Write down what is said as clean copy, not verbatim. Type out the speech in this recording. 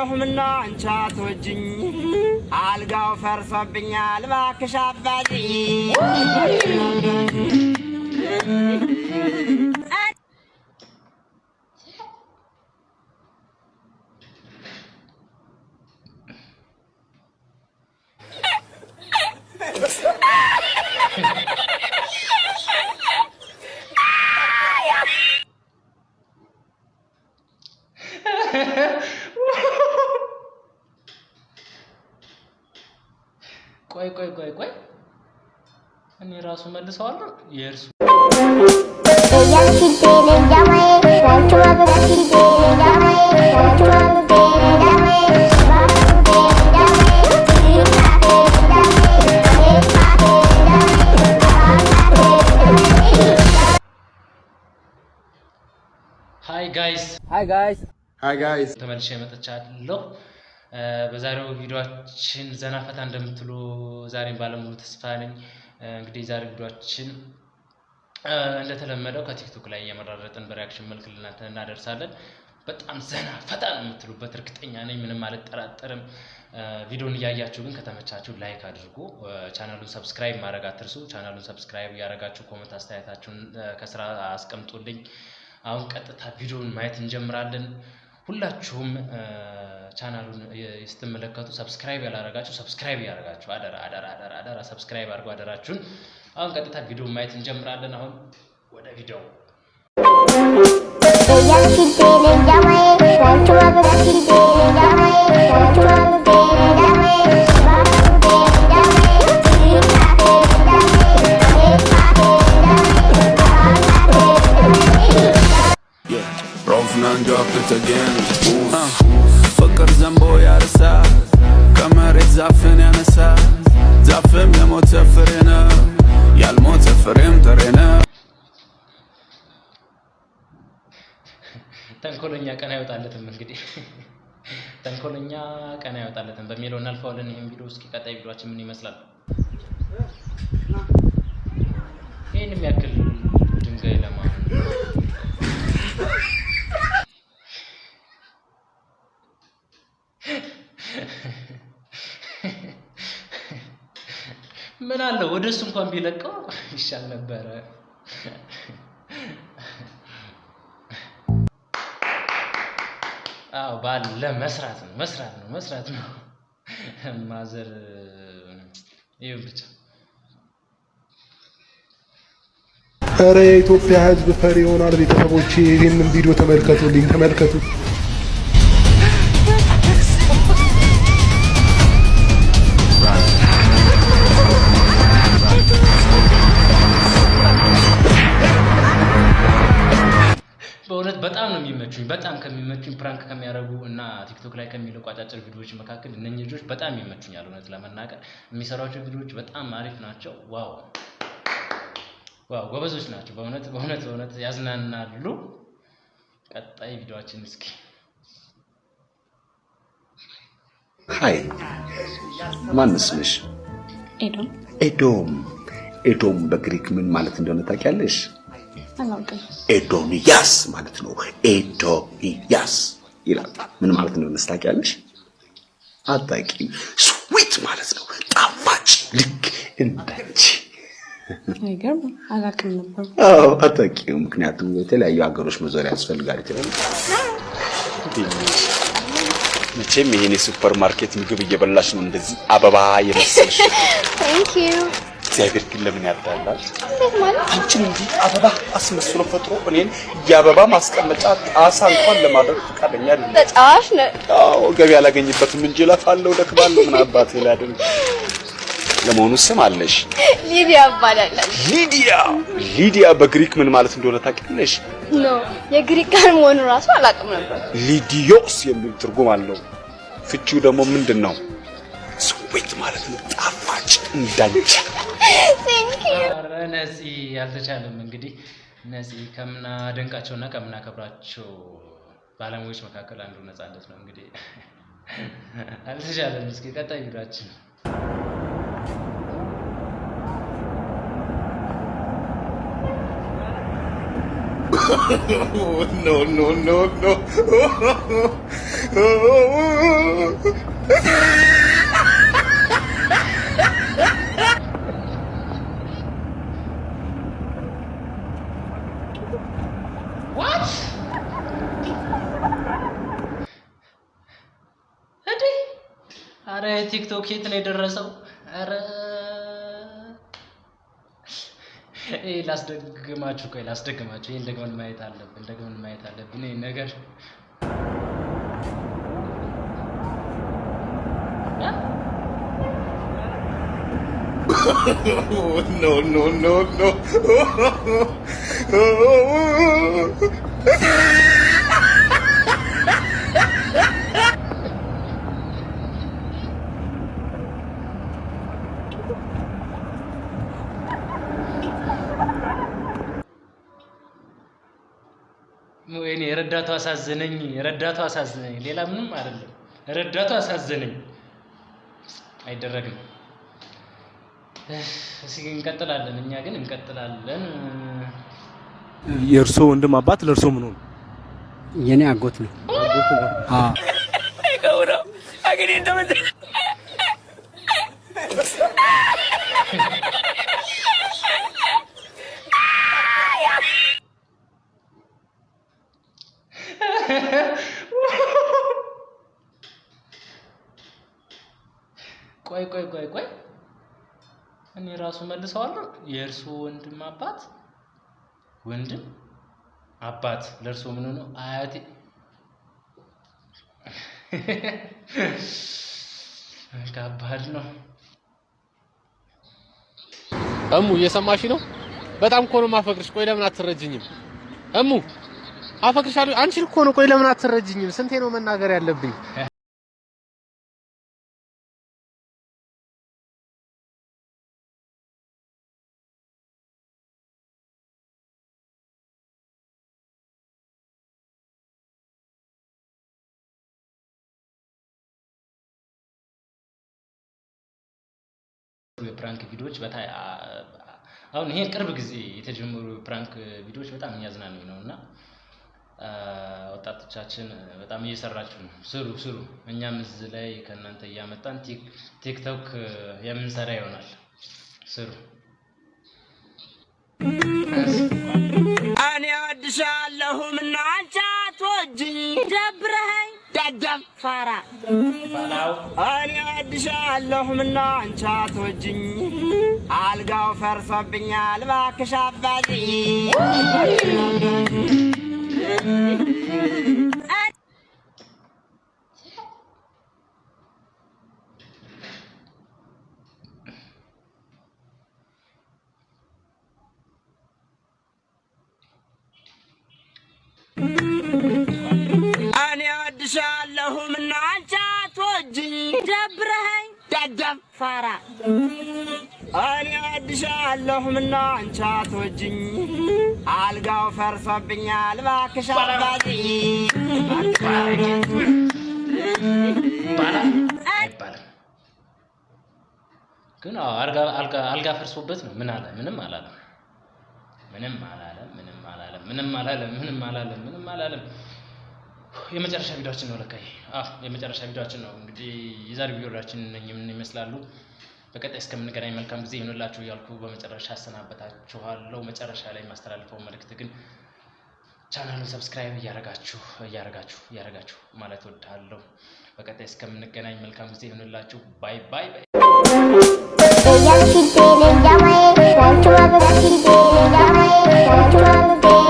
ምነው አንቺ አትወጂኝ? አልጋው ፈርሶብኛል፣ እባክሽ አባዝኝ። ቆይ ቆይ ቆይ ቆይ፣ እኔ ራሱ መልሰዋለሁ የእርሱ። Hi guys. Hi guys. Hi guys. ተመልሼ መጥቻለሁ። በዛሬው ቪዲዮአችን ዘና ፈታ እንደምትሉ ዛሬም ባለሙሉ ተስፋ ነኝ። እንግዲህ ዛሬ ቪዲዮአችን እንደተለመደው ከቲክቶክ ላይ እየመራረጥን በ reaction መልክ ልናንተ እናደርሳለን። በጣም ዘና ፈታ ነው የምትሉበት እርግጠኛ ነኝ፣ ምንም አልጠራጠርም። ቪዲዮን እያያችሁ ግን ከተመቻችሁ like አድርጉ። ቻናሉን subscribe ማድረግ አትርሱ። ቻናሉን subscribe እያደረጋችሁ comment አስተያየታችሁን ከስር አስቀምጡልኝ። አሁን ቀጥታ ቪዲዮን ማየት እንጀምራለን። ሁላችሁም ቻናሉን ስትመለከቱ subscribe ያላረጋችሁ subscribe እያደረጋችሁ፣ አደራ አደራ አደራ አደራ፣ subscribe አድርጉ አደራችሁን። አሁን ቀጥታ ቪዲዮ ማየት እንጀምራለን። አሁን ወደ ቪዲዮ። Rothman drop it again. ፍቅር ዘንቦ ያርሳ፣ ከመሬት ዛፍን ያነሳ፣ ዛፍም የሞተ ፍሬ ነው፣ ያልሞተ ፍሬም ጥሬ ነው። ተንኮለኛ ቀን አይወጣለትም። እንግዲህ ተንኮለኛ ቀን አይወጣለትም በሚለው እናልፈዋለን። ይህን ቪዲዮ እስኪ ቀጣይ ቪዲዮችን ምን ይመስላል? ይህን የሚያክል ድንጋይ ለማን? ምን አለው ወደ እሱ እንኳን ቢለቀው ይሻል ነበረ። አዎ፣ ባለ መስራት ነው፣ መስራት ነው፣ መስራት ነው። ማዘር ይሁን ብቻ። ኧረ የኢትዮጵያ ሕዝብ ፈሪ ይሆናል። ቤተሰቦቼ ይህንን ቪዲዮ ተመልከቱልኝ፣ ተመልከቱ። በእውነት በጣም ነው የሚመቹኝ። በጣም ከሚመቹኝ prank ከሚያደርጉ እና ቲክቶክ ላይ ከሚለቁ አጫጭር ቪዲዮዎች መካከል እነኚህ ልጆች በጣም ይመቹኛል። እውነት ለመናገር የሚሰሯቸው ቪዲዮዎች በጣም አሪፍ ናቸው። Wow wow፣ ጎበዞች ናቸው። በእውነት በእውነት በእውነት ያዝናናሉ። ቀጣይ ቪዲዮአችን እስኪ። Hi፣ ማን ስምሽ? ኤዶም። ኤዶም። ኤዶም በግሪክ ምን ማለት እንደሆነ ታውቂያለሽ? አላውቅም። ኤዶንያስ ማለት ነው። ኤዶንያስ ይላል። ምን ማለት እንደሆነ ታውቂያለሽ? አታውቂም። Sweet ማለት ነው፣ ጣፋጭ፣ ልክ እንዳንቺ። አይገርም? አላውቅም ነበር። አዎ፣ አታውቂም። ምክንያቱም የተለያዩ ሀገሮች መዞር ያስፈልጋል። መቼም ይሄን የሱፐር ማርኬት ምግብ እየበላሽ ነው እንደዚህ አበባ የመሰልሽ። Thank you. እግዚአብሔር ግን ለምን ያዳላል? እንዴት ማለት? አንቺን እንዲህ አበባ አስመስሎ ፈጥሮ እኔን የአበባ ማስቀመጫ ጣሳ እንኳን ለማድረግ ፈቃደኛ አይደለም። ተጫዋች ነህ። አዎ፣ ገቢ አላገኝበትም እንጂ እለፋለሁ፣ ደክማለሁ። ምን አባቴ ላድርግ? ለመሆኑ ስም አለሽ? ሊዲያ እባላለሁ። ሊዲያ። ሊዲያ በግሪክ ምን ማለት እንደሆነ ታውቂያለሽ? No፣ የግሪክ ቃል መሆኑን ራሱ አላውቅም ነበር። ሊዲዮስ የሚል ትርጉም አለው። ፍቺው ደግሞ ምንድን ነው? Sweet ማለት ነው፣ ጣፋጭ እንዳንቺ። Thank you. ኧረ ነፂ አልተቻለም። እንግዲህ ነፂ ከምናደንቃቸውና ከምናከብራቸው ባለሙያዎች መካከል አንዱ ነፃነት ነው። እንግዲህ አልተቻለም። እስኪ ቀጣይ ቪዲዮአችን። No, no, no, no. What? እንዴ! አረ ቲክቶክ የት ነው የደረሰው? አረ ይሄ ላስደግማችሁ፣ ቆይ ላስደግማችሁ። ይሄን ደግመን ማየት አለብን፣ ደግመን ማየት አለብን ይሄን ነገር። እ? No, no, no, no. ወይኔ ረዳቱ አሳዘነኝ፣ ረዳቱ አሳዘነኝ። ሌላ ምንም አይደለም፣ ረዳቱ አሳዘነኝ። አይደረግም። እስኪ እንቀጥላለን፣ እኛ ግን እንቀጥላለን። የእርሶ ወንድም አባት ለእርሶ ምን ሆኑ? የኔ አጎት ነው። አዎ። ቆይ ቆይ ቆይ ቆይ፣ እኔ ራሱ መልሰዋለሁ። የእርሶ ወንድም አባት፣ ወንድም አባት ለእርሶ ምን ሆነው? አያቴ። ከባድ ነው። እሙ፣ እየሰማሽ ነው? በጣም እኮ ነው የማፈቅርሽ። ቆይ ለምን አትረጅኝም? እሙ፣ አፈቅርሻለሁ። አንቺን እኮ ነው። ቆይ ለምን አትረጅኝም? ስንቴ ነው መናገር ያለብኝ? የ prank ቪዲዮዎች በጣም፣ አሁን ይሄ ቅርብ ጊዜ የተጀመሩ የ prank ቪዲዮዎች በጣም እያዝናኑኝ ነው እና ወጣቶቻችን በጣም እየሰራችሁ ነው። ስሩ ስሩ። እኛም እዚህ ላይ ከእናንተ እያመጣን ቲክቶክ የምንሰራ ይሆናል። ስሩ። እኔ እወድሻለሁ፣ ምነው አንቺ አትወጂኝ? ደብረኸኝ ደደብ ፋራ። ባላው። እኔ እወድሻለሁ፣ ምነው አንቺ አትወጂኝ? አልጋው ፈርሶብኛል፣ እባክሽ አባዝኝ። እኔ እወድሻለሁ፣ ምነው አንቺ አትወጂኝ? ደብረኸኝ ደደብ ፋራ። እኔ እወድሻለሁ፣ ምነው አንቺ አትወጂኝ? አልጋው ፈርሶብኛል፣ እባክሽ አባዝኝ። ይባላል አይባልም? ግን አዎ፣ አልጋ ፈርሶበት ነው። ምን አለ? ምንም አላለም። ምንም አላለም። ምንም አላለም። ምንም አላለም። ምንም አላለም። ምንም አላለም። የመጨረሻ ቪዲዮአችን ነው ለካ ይሄ። አዎ፣ የመጨረሻ ቪዲዮአችን ነው። እንግዲህ የዛሬ ቪዲዮአችን እነኚህ ምን ይመስላሉ። በቀጣይ እስከምንገናኝ መልካም ጊዜ ይሁንላችሁ እያልኩ በመጨረሻ አሰናበታችኋለሁ። መጨረሻ ላይ የማስተላልፈው መልእክት ግን ቻናሉን subscribe እያረጋችሁ እያረጋችሁ እያረጋችሁ ማለት እወዳለሁ። በቀጣይ እስከምንገናኝ መልካም ጊዜ ይሁንላችሁ። Bye bye bye። Thank you.